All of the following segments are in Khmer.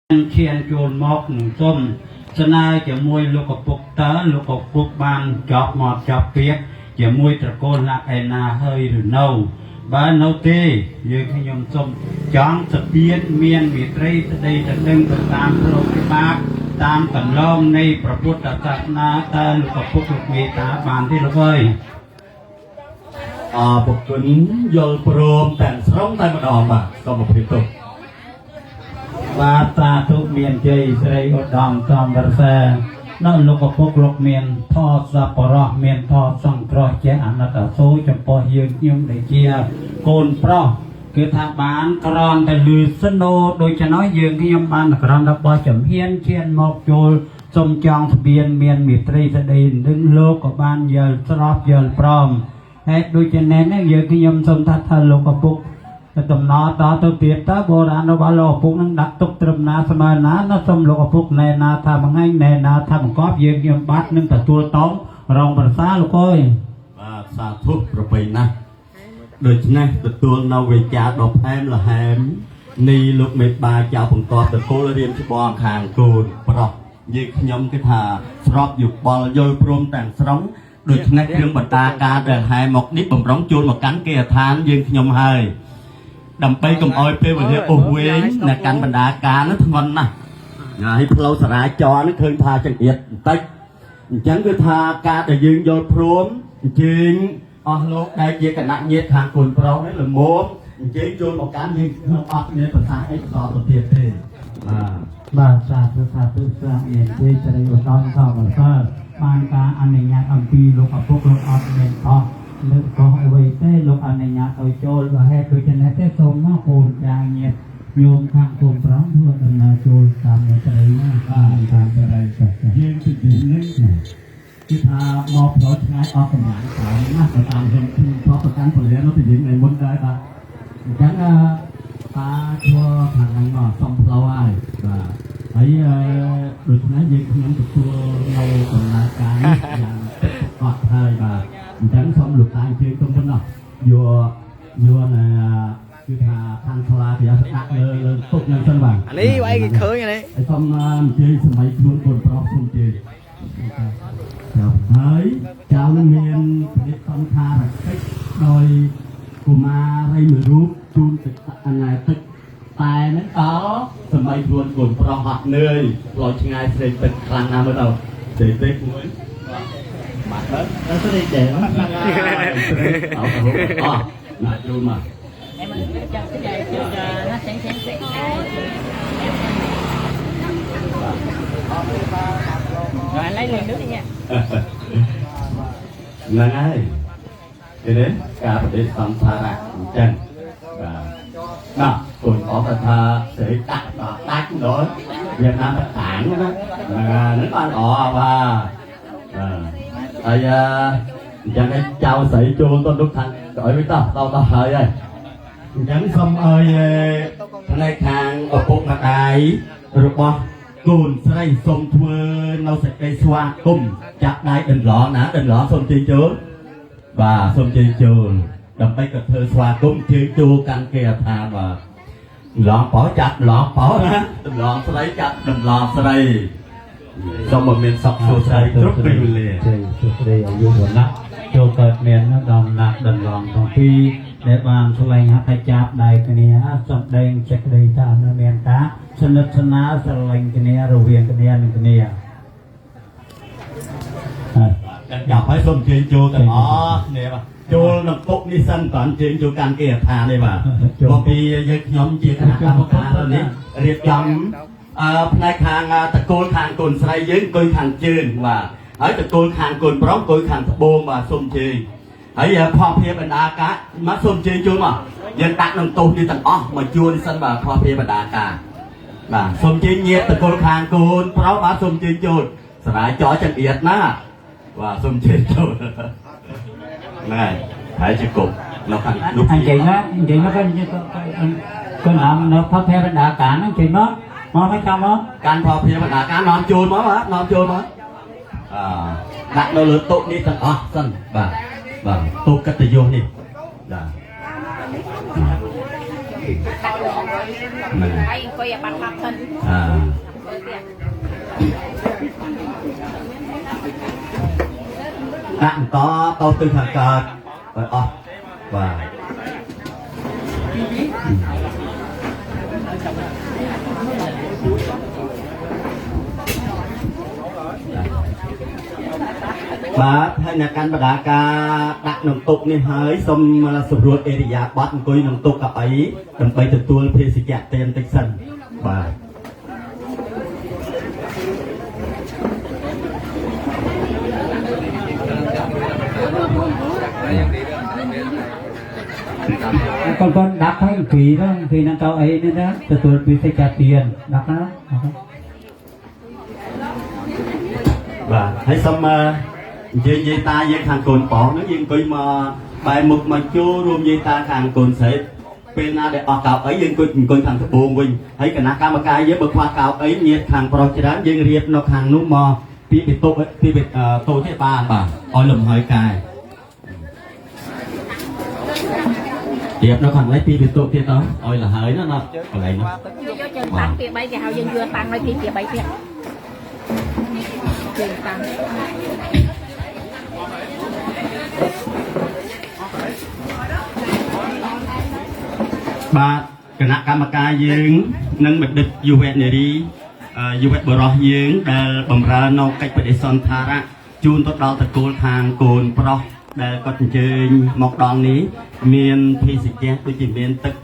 ឈានចូលមកនឹងសុំស្នើជាមួយលោកឪពុកតើលោកឪពុកបានចប់មកចប់ពាក្យជាមួយត្រកូលលាក់ឯណាហើយឬនៅបើនៅទេយើងខ្ញុំសូមចង់សពៀនមានមេត្រីស្ដីទៅនឹងទៅតាមផ្លូវច្បាប់តាមកន្លងនៃព្រះពុទ្ធសាសនាតើលោកឪពុកលោកមេតាបានទេលោកអើយ អរគុណយល់ព្រមទាំងស្រុងតែម្ដងបាទសូមអភ័យទោស បាទសាធុមានជ័យស្រីឧត្តមសំវរសានៅលោកឪពុកលោកមានធរសប្បុរសមានធរសង្គ្រោះជាអណិតអសូរចំពោះយើងខ្ញុំដែលជាកូនប្រុសគឺថាបានក្រន់តែលឺសនោដូច្នោះយើងខ្ញុំបានក្រន់តែបោះចំហៀនឈានមកចូលសូមចង់ស្បៀនមានមេត្រីស្ដីនឹងលោកក៏បានយល់ស្របយល់ព្រមហេតុដូច្នេះនេះយើងខ្ញុំសូមថាថាលោកឪពុក ទៅតំណតទៅទៀតតើបុរាណរបស់លោកឪពុកនឹងដាក់ទុកត្រឹមណាស្មើណាណាសូមលោកឪពុកណែណាថាមួយថ្ងៃណែណាថាបង្កប់យើងខ្ញុំបាត់នឹងទទួលតោងរងប្រសាលោកអើយ បាទសាធុប្របីណាស់ដូច្នេះទទួលនៅវិចារដ៏ផ្អែមល្ហែមនៃលោកមេបាចៅបង្កប់តកូលរៀមច្បងខាងកូនប្រុសយើងខ្ញុំគឺថាស្របយោបល់យល់ព្រមទាំងស្រុងដូច្នេះគ្រឿងបណ្ដាការដែលហែមកនេះបំរុងជួលមកកាន់គេហដ្ឋានយើងខ្ញុំហើយដើម្បីកុំឲ្យពេលវេលាអូសវែងនៅកាន់បណ្ដាការនោះធ្ងន់ណាស់ហើយផ្លូវសារាចរណ៍នេះឃើញថាចង្អៀតបន្តិច អញ្ចឹងគឺថាការដែលយើងយល់ព្រមអញ្ជើញអស់លោកដែលជាគណៈញាតិខាងកូនប្រុសនេះល្មមអញ្ជើញចូលមកកាន់យើងខ្ញុំអត់មានប្រសាសន៍អីបន្តទៅទៀតទេបាទ បាទសាធុសាធុសាមានទេស្រីឧត្តមធម្មសាបានការអនុញ្ញាតអំពីលោកឪពុកលោកអត់មានអស់លើកកោះអ្វីទេលោកអនុញ្ញាតឲ្យចូលបើហេតុដូច្នេះទេសូមមកកូនចាញាតិញោមខាងកូនប្រុសធ្វើដំណើរចូលតាមមេត្រីណាបាទតាមមេត្រីចា៎ យើងពីនេះគឺថាមកផ្លូវឆ្ងាយអស់កម្លាំងច្រើនណាស់ទៅតាមខ្ញុំខ្ញុំធ្លាប់ប្រកាន់ពលានោះទៅយើងថ្ងៃមុនដែរបាទអញ្ចឹងអឺតាធ្វើខាងហ្នឹងមកសុំផ្លូវហើយបាទហើយអឺដូច្នេះយើងខ្ញុំទទួលនៅដំណើរការនេះយ៉ាងពិតប្រាកដហើយបាទអញ្ចឹងសូមលោកតាអញ្ជើញទុំមុនណោះយកយកណាគឺថាខាងខ្លាគេដាក់លើលើទុកហ្នឹងសិនបាទ អានេះអីគេឃើញអានេះ ហើយសូមអញ្ជើញសម័យខ្លួនកូនប្រុសសូមអញ្ជើញครับហើយចៅនឹងមានផលិតសង្ខារកិច្ចដោយកុមារីមួយរូបជូនទឹកអណែទឹកតែហ្នឹងតសម័យខ្លួនកូនប្រុសហត់នឿយផ្លូវឆ្ងាយស្រេកទឹកខ្លាំងណាស់មើលទៅស្រេកទឹកមួយបាទទៅ ដល់ទៅទេ អោអោណាជូនមក Rồi anh lấy ly nước đi nha. ហ្នឹងហើយឃើញទេការបដិសន្ធារៈអញ្ចឹងបាទណាកូនអត់ថាស្រីតាក់ដល់ដាច់ដល់វៀតណាមតាំងណាហ្នឹងបានល្អបាទបាទហើយអញ្ចឹងឯងចៅស្រីចូលទៅនោះខាងក្រោយវិញតោះតោះហើយហើយអញ្ចឹងសូមអើយផ្នែកខាងឪពុកម្ដាយរបស់កូនស្រីសូមធ្វើនៅសេចក្តីស្វាគមន៍ចាប់ដៃដន្លងណាដន្លងសូមជើញចូលបាទសូមជើញចូលដើម្បីក៏ធ្វើស្វាគមន៍ជើញចូលកាន់គេហដ្ឋានបាទដន្លងបោចាប់ដន្លងបោណាដន្លងស្រីចាប់ដន្លងស្រីសូមឲ្យមានសុខសួស្តីគ្រប់ពេលវេលា ជ័យសួស្តីអាយុវណ្ណៈចូលកើតមានដល់ណាក់ដន្លងទាំងពីរដែលបានថ្លែងហត្ថចាប់ដៃគ្នាសម្ដែងសេចក្តីថានៅមានការសនិទ្ធស្នាលស្រឡាញ់គ្នារវាងគ្នានឹងគ្នាហើយ ចាប់ហើយសូមអញ្ជើញចូលទាំងអស់គ្នាបាទចូលក្នុងពុកនេះសិនតអញ្ជើញចូលកាន់គេហដ្ឋាននេះបាទមកពីយើងខ្ញុំជាគណៈកម្មការនេះរៀបចំអឺផ្នែកខាងតកូលខាងកូនស្រីយើងអង្គុយខាងជើងបាទហើយតកូលខាងកូនប្រុសអង្គុយខាងត្បូងបាទសូមអញ្ជើញហើយផលភាពបណ្ដាការមកសូមអញ្ជើញចូលមកយើងដាក់ក្នុងទោសនេះទាំងអស់មកជួនសិនបាទផលភាពបណ្ដាការបាទសូមអញ្ជើញញាតតកូលខាងកូនប្រុសបាទសូមអញ្ជើញចូលសរាយចោចង្អៀតណា បាទសូមជើញចូលហ្នឹងហើយហើយជាគប់នៅខាងនោះ អញ្ចឹងណាអញ្ចឹងមកកូនអំនៅផភេបណ្ដាការហ្នឹងអញ្ចឹងមកមកឲ្យចាំមក កាន់ផលភាបណ្ដាការនាំចូលមកបាទនាំចូលមកអឺដាក់នៅលើតុនេះទាំងអស់សិនបាទបាទតុកិត្តិយសនេះបាទហ្នឹង Anh quay ở bàn mặt thân. អឺ ដាក់អង្គទៅទិសខាងកើតឲ្យអស់បាទបាទហើយអ្នកកាន់បដាការដាក់ក្នុងទុកនេះហើយសូមសម្រួលអេរិយាបថអង្គុយក្នុងទុកកៅអីដើម្បីទទួលភេសជ្ជៈទានតិចសិនបាទ កូនកូនដាក់ហើយអង្គុយទៅអង្គុយនឹងកៅអីនេះណាទទួលពិសេសចាទៀនដាក់ណា បាទហើយសូមនិយាយយាយតាយើងខាងកូនប្រុសហ្នឹងយើងអង្គុយមកបែរមុខមកចូលរួមយាយតាខាងកូនស្រីពេលណាដែលអស់កៅអីយើងអង្គុយខាងត្បូងវិញហើយគណៈកម្មការយើងបើខ្វះកៅអីញាតខាងប្រុសច្រើនយើងរៀបនៅខាងនោះមកពីពិតុពីតូទេបានបាទឲ្យលំហើយកាយរៀបនៅខាងនេះពីពិតុទៀតទៅឲ្យលហើយណាណាកន្លែងនោះ យកជើងតាំងពី3គេហៅយើងយួរតាំងឲ្យពី3ទៀតជើងតាំង បាទគណៈកម្មការយើងនិងបណ្ឌិតយុវនារីយុវបុរសយើងដែលបំរើនៅកិច្ចបដិសន្ធារៈជូនទៅដល់តកូលខាងកូនប្រុសដែលគាត់អញ្ជើញមកដល់នេះមានភេសជ្ជៈដូចជាមានទឹក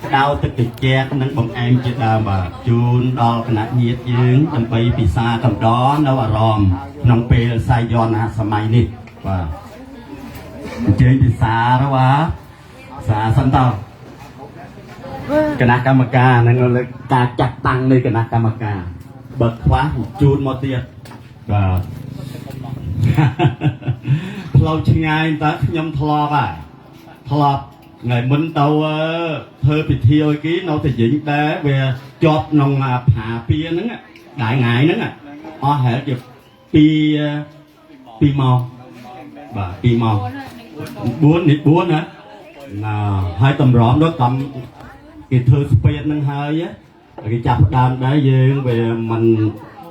ក្តៅទឹកត្រជាក់និងបង្អែមជាដើមបាទជូនដល់គណៈញាតិយើងដើម្បីពិសាកំដរនៅអារម្មណ៍ក្នុងពេលសាយ័ន្តសម័យនេះបាទអញ្ជើញពិសាទៅបាទសាសិនតោគណៈកម្មការនឹងលើកការចាត់តាំងនៃគណៈកម្មការបើខ្វះជូនមកទៀតបាទផ្លូវឆ្ងាយតើខ្ញុំធ្លាប់ហើយធ្លាប់ថ្ងៃមុនទៅធ្វើពិធីឲ្យគេនៅតែយិញដែរវាជាប់ក្នុងផាពៀហ្នឹងដែរថ្ងៃហ្នឹងអស់ហែលជា2 2ម៉ោងបាទ2ម៉ោង4នេះ4ណាណាហើយតម្រាំដល់កំគេធ្វើស្ពានហ្នឹងហើយគេចាប់ផ្ដើមដែរយើងវាមិន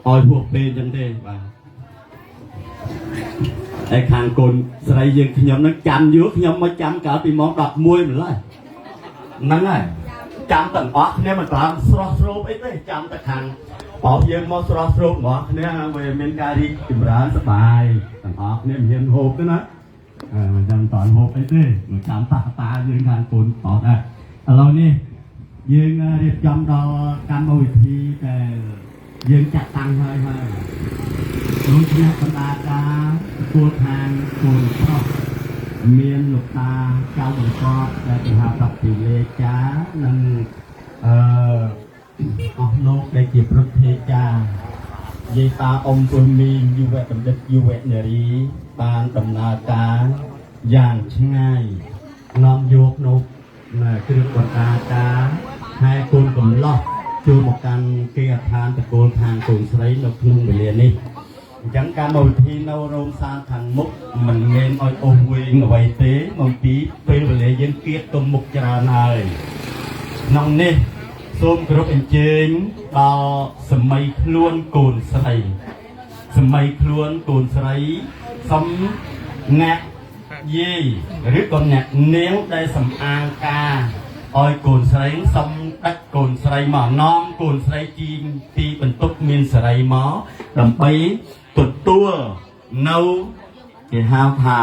ឲ្យហួសពេលអញ្ចឹងទេបាទហើយខាងកូនស្រីយើងខ្ញុំហ្នឹងចាំយូរខ្ញុំមកចាំកាលពីម៉ោង11ម្ល៉េះហ្នឹងហើយចាំទាំងអស់គ្នាមិនតាមស្រស់ស្រូបអីទេចាំតែខាងបោកយើងមកស្រស់ស្រូបហ្មងគ្នាវាមានការរីកចម្រើនសប្បាយទាំងអស់គ្នាមិនហ៊ានហូបទេណាអឺមិនចាំតន់ហូបអីទេមកចាំតាតាយើងខាងកូនបោកដែរឥឡូវនេះយើងរៀបចំដល់កម្មវិធីដែលយើងចាត់តាំងហើយហើយដូច្នេះបណ្ដាការទទួលខាងកូនប្រុសមានលោកតាចៅបង្កប់ដែលគេហៅថាពីលេចានិងអឺអស់លោកដែលជាព្រឹទ្ធាចារ្យយាយតាអ៊ំពុមីយុវបណ្ឌិតយុវនារីបានដំណើរការយ៉ាងឆ្ងាយនាំយកនៅគ្រឿងបណ្ដាការហែកូនកំឡោះចូលមកកាន់គេអដ្ឋានតកូលខាងកូនស្រីនៅក្នុងវេលានេះអញ្ចឹងកម្មវិធីនៅរោងសាលខាងមុខមិនមែនឲ្យអូសវែងអ្វីទេមកពីពេលវេលាយើងគៀតទៅមុខច្រើនហើយក្នុងនេះសូមគោរពអញ្ជើញដល់សម័យខ្លួនកូនស្រីសម័យខ្លួនកូនស្រីសុំអ្នកយាយឬក៏អ្នកនាងដែលសំអាងការឲ្យកូនស្រីសុំដឹកកូនស្រីមកនាំកូនស្រីជីងពីបន្ទប់មានសេរីមកដើម្បីទទួលនៅគេហៅថា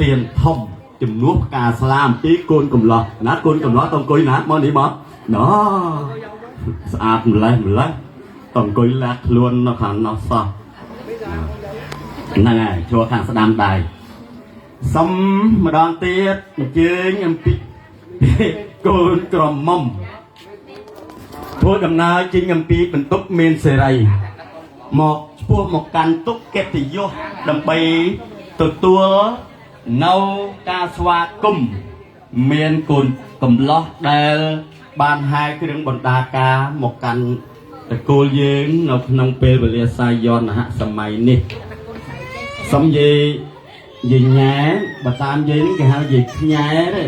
ទៀនធំជំនួសផ្កាស្លាមពីកូនកំឡោះណាកូនកំឡោះតអង្គុយណាមកនេះមកណស្អាតម្លេះម្លេះតអង្គុយលាក់ខ្លួននៅខាងនោះសោះហ្នឹងហើយជួខាងស្ដាំដៃសុំម្ដងទៀតអញ្ជើញអំពីកូនក្រមុំធ្វើដំណើរចេញអំពីបន្ទប់មានសេរីមកឆ្ពោះមកកាន់ទុកកិត្តិយសដើម្បីទទួលនៅការស្វាគមន៍មានកូនកំឡោះដែលបានហែគ្រឿងបណ្ដាការមកកាន់តកូលយើងនៅក្នុងពេលវេលាសាយនហសម័យនេះសុំយាយយាយញ៉ែបើតាមយាយនេះគេហៅយាយខ្ញែទេ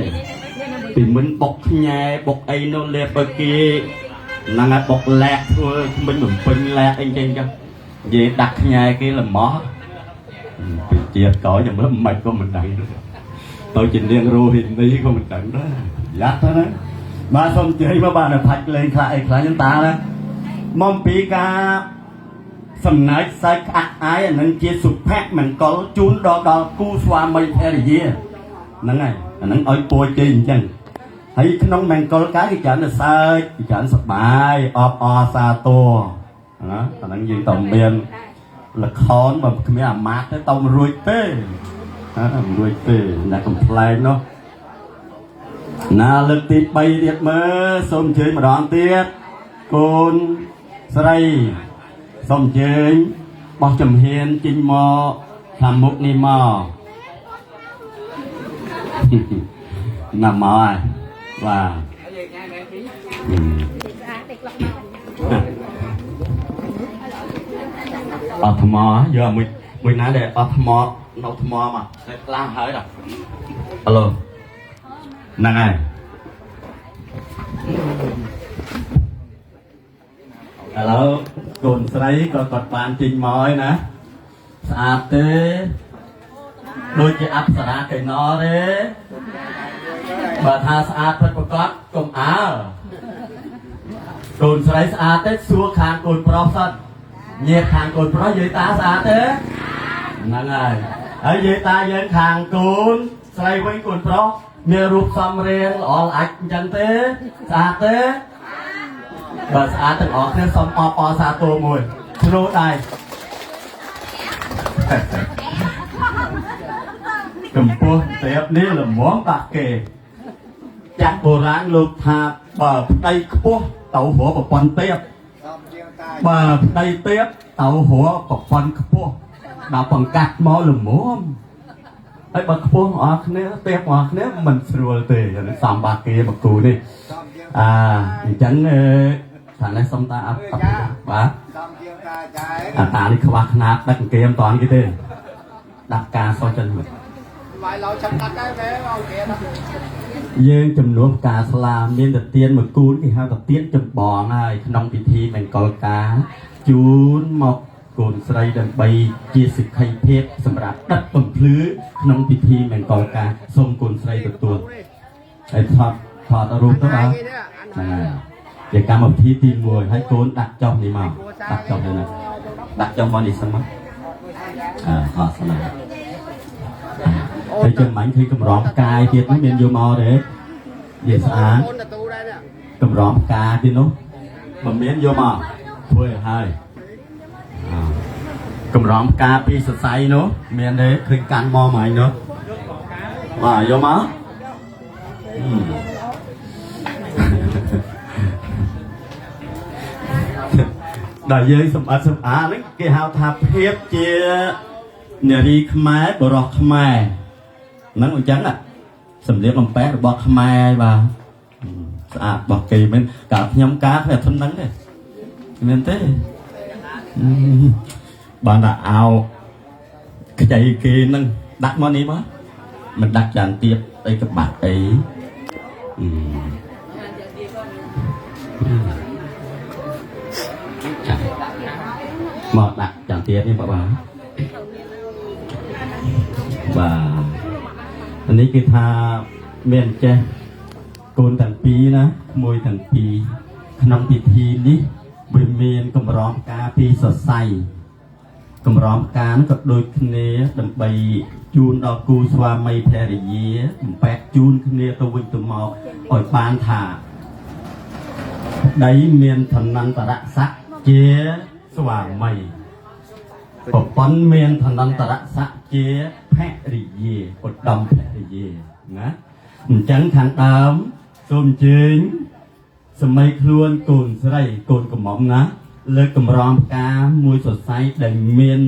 ពីមិនបុកខ្ញែបុកអីនោះលេបឲ្យគេ ហ្នឹងហើយបុកលែកធ្វើក្មិញបំពេញលែកអីចឹងចឹងនិយាយដាក់ខ្ញែគេល្មោះពីជាតិក្រោយចាំមើលមិនក៏មិនដឹងទៅជានាងរោហិនីក៏មិនដឹងដែរយ៉ាត់ទៅណាបាទសូមជ័យមកបាទនៅផាច់លេងខ្លះអីខ្លះចឹងតាណាមកពីការសំណើចសើចក្អាក់អាយអានឹងជាសុភមង្គលជូនដល់ដល់គូស្វាមីភរិយាហ្នឹងហើយអានឹងឲ្យពួយជ័យអញ្ចឹងហើយក្នុងមង្គលការគេច្រើនតែសើចគេច្រើនសប្បាយអបអរសាទរណាអានឹងយើងតមានលខនបើគ្មានអាម៉ាតទេតមិនរួចទេណាមិនរួចទេអ្នកកំ pl ែងនោះណាលើកទី3ទៀតមើលសូមអញ្ជើញម្ដងទៀតកូនស្រីសូមអញ្ជើញបោះចំហៀនចេញមកខាងមុខនេះមក ណាស់មកហើយបាទ ស្អាតតិចឡុកមក អត់ថ្មយកមួយមួយណាដែលអត់ថ្មនៅថ្មមកតែខ្លាំងហើយដល់អាឡូហ្នឹងហើយឥឡូវកូនស្រីក៏គាត់បានចេញមកហើយណាស្អាតទេដូចជាអប្សរាកៃណទេបើថាស្អាតពិតប្រាកដកុំអើកូនស្រីស្អាតទេសួរខាងកូនប្រុសសិនញាតខាងកូនប្រុសយាយតាស្អាតទេហ្នឹងហើយហើយយាយតាយើងខាងកូនស្រីវិញកូនប្រុសមានរូបសំរាងល្អល្អអាចអញ្ចឹងទេស្អាតទេបើស្អាតទាំងអស់គ្នាសូមអបអរសាទរមួយធ្នូដៃ កម្ពស់ត្រៀបនេះល្មមដាក់គេចាក់បុរាណលោកថាបើប្តីខ្ពស់ទៅរកប្រពន្ធទៀបបើប្តីទៀបទៅរកប្រពន្ធខ្ពស់ដល់បង្កាត់មកល្មមហើយបើខ្ពស់អស់គ្នាទៀបអស់គ្នាមិនស្រួលទេអានេះសំបាគេបកគូនេះអាអញ្ចឹងអឺថានេះសុំតាអត់បាទអាតានេះខ្វះខ្នាតដឹកអង្គាមមិនតាន់គេទេដាក់ការសោះចិនមក យើងចំនួនផ្កាស្លាមានតាទៀនមួយគូនគេហៅតាទៀនចម្បងហើយក្នុងពិធីមង្គលការជូនមកកូនស្រីដើម្បីជាសិក្ខីភាពសម្រាប់ដិតបំភ្លឺក្នុងពិធីមង្គលការសូមកូនស្រីទទួលហើយថតថតរូបទៅបាទហ្នឹងហើយជាកម្មវិធីទី1ហើយកូនដាក់ចុះនេះមកដាក់ចុះនេះណាដាក់ចុះមកនេះសិនមកអើថតសិនណា ហើយចាំបាញ់ឃើញកម្រងផ្កាយទៀតនេះមានយកមកទេនិយាយស្អាតកម្រងផ្កាទៀតនោះបើមានយកមកធ្វើឲ្យហើយអ่าកម្រងផ្កាពីសរសៃនោះមានទេឃើញកាន់មកមកឯងនោះបាទយកមកអឺដល់យើងសម្អិតសម្អាតហ្នឹងគេហៅថាភាពជានារីខ្មែរបរោះខ្មែរ ហ្នឹងអញ្ចឹងណាសម្លៀកបំពាក់របស់ខ្មែរហើយបាទស្អាតរបស់គេមែនកាលខ្ញុំកាលខ្ញុំអត់ធន់ហ្នឹងទេមែនទេអឺបានតែអោខ្ចីគេហ្នឹងដាក់មកនេះមកមិនដាក់ចានទៀបអីក្បាក់អីអឺចាមកដាក់ចានទៀបនេះបាទបាទ អានេះគឺថាមានចេះកូនទាំងពីរណាក្មួយទាំងពីរក្នុងពិធីនេះវាមានកម្រងផ្កាពីរសរសៃកម្រងផ្កានោះក៏ដូចគ្នាដើម្បីជូនដល់គូស្វាមីភរិយាបំពាក់ជូនគ្នាទៅវិញទៅមកឲ្យបានថាប្តីមានឋានន្តរស័ក្តិជាស្វាមីប្រពន្ធមានឋានន្តរស័ក្តិជាភរិយាឧត្តមភរិយាណាអញ្ចឹងខាងដើមសូមអញ្ជើញសម័យខ្លួនកូនស្រីកូនកំមុំណាលើកកម្រងផ្កាមួយសរសៃដែលមាន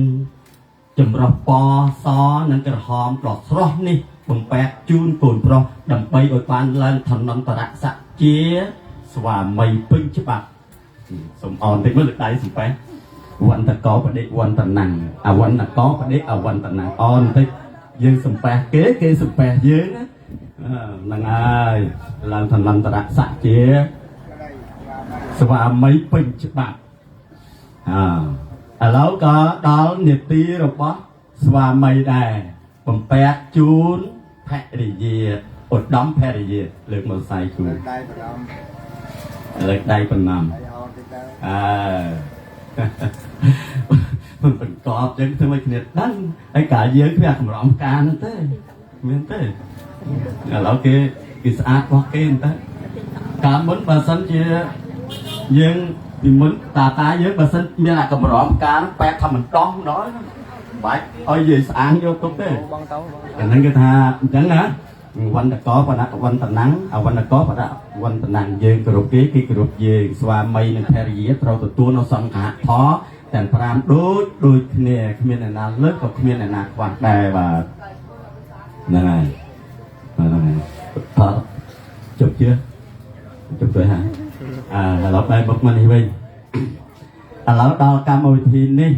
ចម្រុះពណ៌សនិងក្រហមដ៏ស្រស់នេះបំពាក់ជូនកូនប្រុសដើម្បីឲ្យបានឡើងឋានន្តរស័ក្តិជាស្វាមីពេញច្បាប់សូមអនតិចមើលលើកដៃសំប៉ែវន្តកោបដិវន្តនំអវន្តកោបដិអវន្តនំអនតិចយើងសំប៉ែគេគេសំប៉ែយើងណាអឺហ្នឹងហើយឡើងឋានន្តរស័ក្តិជា ស្វាមីពេញច្បាប់អើឥឡូវក៏ដល់នេតិរបស់ស្វាមីដែរបំពាក់ជូនភរិយាឧត្តមភរិយាលើកមកសៃជូន ដៃប្រដំ លើកដៃប៉ុណ្ណឹង ដៃអោតិចទៅ អើមិនបង្កប់ចឹងធ្វើឲ្យគ្នាដឹងហើយកាលយើងគ្មានកម្រំការហ្នឹងទេមានទេឥឡូវគេគេស្អាតរបស់គេហ្នឹងតើកាលមុនបើសិនជាយើងពីមុនតាតាយើងបើសិនមានអាកម្រំការហ្នឹងបែបថាមិនដោះម្ដងបាច់ឲ្យយាយស្អាងយកទុកទេ បងទៅបង អាហ្នឹងគេថាអញ្ចឹងណាវន្តកបណៈវន្តណាំងអវន្តកបណៈវន្តណាំងយើងគោរពគេគេគោរពយើងស្វាមីនិងភរិយាត្រូវទទួលនៅសង្ឃធម៌ទាំង5ដូចដូចគ្នាគ្មានអ្នកណាលើសក៏គ្មានអ្នកណាខ្វះដែរបាទហ្នឹងហើយហ្នឹងហើយតើជប់ជឿជប់ទៅហាអើឥឡូវបែរមុខមកនេះវិញឥឡូវដល់កម្មវិធីនេះ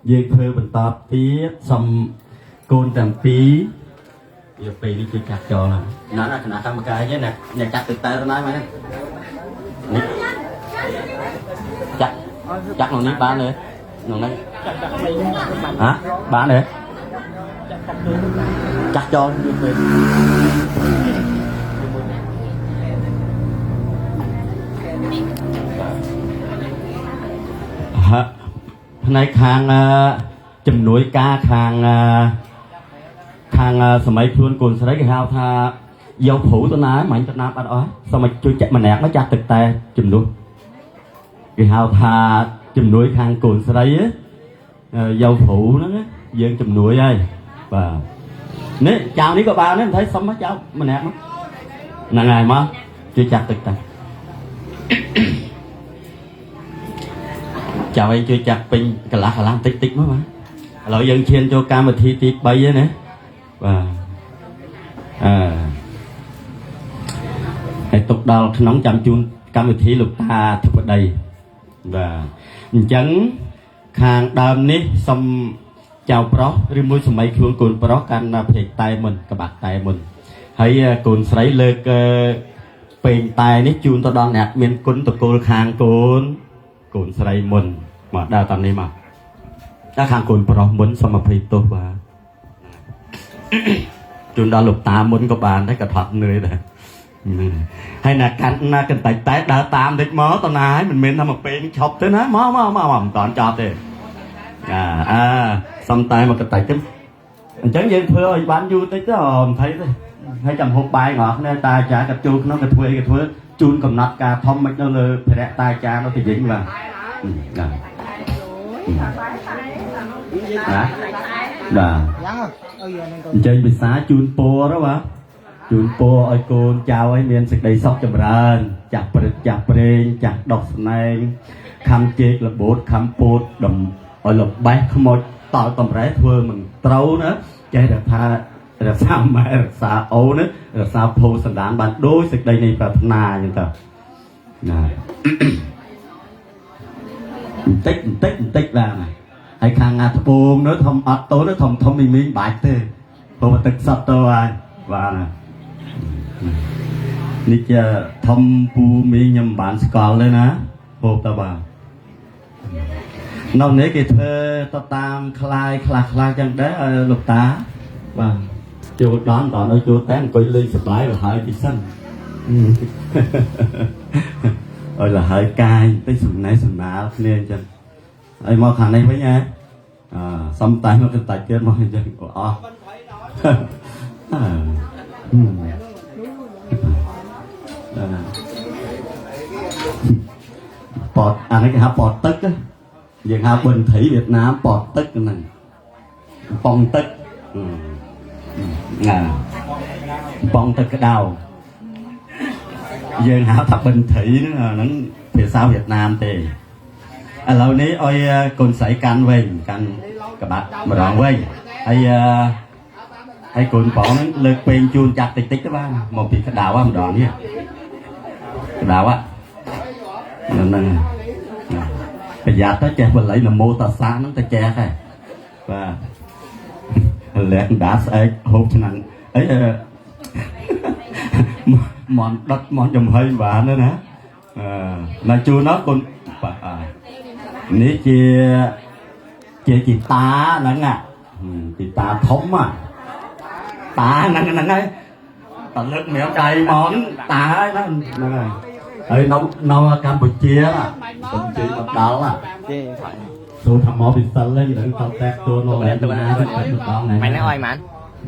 យើងធ្វើបន្តទៀតសូមកូនទាំងពីរយកពេលនេះជួយកាត់ចោលណាណាគណៈកម្មការយើងអ្នកអ្នកកាត់ទឹកតែទៅណាមែនទេនេះចាក់ចាក់ក្នុងនេះបានទេក្នុងនេះហ៎បានទេចាក់ចោលយកពេលហ៎ផ្នែកខាងជំនួយការខាងខាងសម័យខ្លួនកូនស្រីគេហៅថាយកព្រូទៅណាមិញទៅណាបាត់អស់សូមឲ្យជួយចាក់ម្នាក់មកចាក់ទឹកតែជំនួសគេហៅថាជំនួយខាងកូនស្រីយកព្រូហ្នឹងយើងជំនួយហើយបាទនេះចៅនេះក៏បានដែរមិនthấyសុំមកចៅម្នាក់មកហ្នឹងហើយមកជួយចាក់ទឹកតែចៅឯងជួយចាក់ពេញកន្លះកន្លះតិចតិចមកបាទឥឡូវយើងឈានចូលកម្មវិធីទី3ហើយណាបាទអឺហើយទុកដល់ក្នុងចាំជូនកម្មវិធីលោកតាធិបតីបាទអញ្ចឹងខាងដើមនេះសុំចៅប្រុសឬមួយសម័យខ្លួនកូនប្រុសកាន់ភ្នែកតែមុនកបាក់តែមុនហើយកូនស្រីលើកពេងតែនេះជូនទៅដល់អ្នកមានគុណតកូលខាងកូនកូនស្រីមុនមកដើរតាមនេះមកតែខាងកូនប្រុសមុនសូមអភ័យទោសបាទជូនដល់លោកតាមុនក៏បានដែរក៏ថត់នឿយដែរហើយណាកាន់ណាកន្តិចតែដើរតាមតិចមកតណាហើយមិនមែនថាមកពេលនេះឈប់ទេណាមកមកមកមិនតាន់ចប់ទេអាអាសំតែមកកន្តិចទៅអញ្ចឹងយើងធ្វើឲ្យបានយូរតិចទៅមិនthấyទេហើយចាំហូបបាយងគ្នាតាអាចារ្យក៏ចូលក្នុងក៏ធ្វើអីក៏ធ្វើជូនកំណត់ការធំមិននៅលើភរៈតាអាចារ្យនៅទីវិញបាទណាណាបាទ យ៉ាងអើយហ្នឹង អញ្ជើញពិសាជូនពរបាទជូនពរឲ្យកូនចៅឲ្យមានសេចក្តីសុខចម្រើនចាស់ព្រឹកចាស់ព្រេងចាស់ដុកស្នែងខំជែករបូតខំពោតដំឲ្យលបេះខ្មោចតល់តម្រេះធ្វើមិនត្រូវណាចេះតែថារក្សាម៉ែរក្សាអូនណារក្សាភោសន្តានបានដូចសេចក្តីនៃប្រាថ្នាអញ្ចឹងទៅណាបន្តិចបន្តិចបន្តិចបាទហើយខាងអាត្បូងនោះធំអត់តូនធំធំមីមីបាច់ទេព្រោះទឹកសត្វទៅហើយបាទនេះជាធំពូមីខ្ញុំមិនបានស្គាល់ទេណាហូបតើបាទនៅនេះគេធ្វើទៅតាមคลายខ្លះខ្លះចឹងដែរលោកតាបាទចូលដល់ដល់ឲ្យចូលតែអង្គុយលេងសប្បាយលហើយទីសិនឲ្យលហើយកាយតិចសំណេះសំណាលគ្នាអញ្ចឹងហើយមកខាងនេះវិញហ៎អឺសំតែមកកន្តាច់ទៀតមកអញ្ចឹងអស់ប៉តអានេះគេហៅប៉តទឹកយើងហៅបិណ្ឌធីវៀតណាមប៉តទឹកហ្នឹងប៉ងទឹកណាប៉ងទឹកក្តៅយើងហៅថាបិណ្ឌធីហ្នឹងហ្នឹងភាសាវៀតណាមទេឥឡូវនេះឲ្យកូនស្រីកាន់វិញកាន់ក្បាត់ម្ដងវិញហើយហើយកូនបងហ្នឹងលើកពេងជូនចាក់តិចតិចទៅបាទមកពីក្តៅម្ដងនេះក្តៅហ្នឹងប្រយ័ត្នទៅចេះបល័យនមោតស្សៈហ្នឹងទៅចេះហើយបាទលះដាស្អែកហូបឆ្នាំអីមន់ដុតមន់ចំហុយបានណា អឺណាជូនដល់គុណបាទអ่าនេះជាជាជីតាហ្នឹងอ่ะជីតាធំอ่ะតាហ្នឹងហ្នឹងហើយតលើកមែវដៃមកហ្នឹងតាហើយហ្នឹងហ្នឹងហើយហើយនៅនៅកម្ពុជាកម្ពុជាមកដល់อ่ะ គេ សូធម្មពិសិលហ្នឹងនឹងតតែតួនោះណាទៅដល់ណា ម៉ែនេះអោយម៉ាន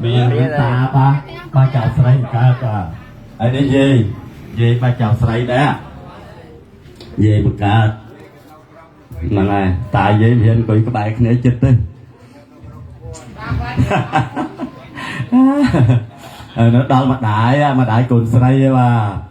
មានតាបាបាចៅស្រីកើតបាទហើយនេះយាយយាយបាចៅស្រីដែរយាយបង្កើតហ្នឹងហើយតាយាយមានអង្គុយក្បែរគ្នាចិត្តទេ ហើយនៅដល់ម្ដាយម្ដាយកូនស្រីបាទ។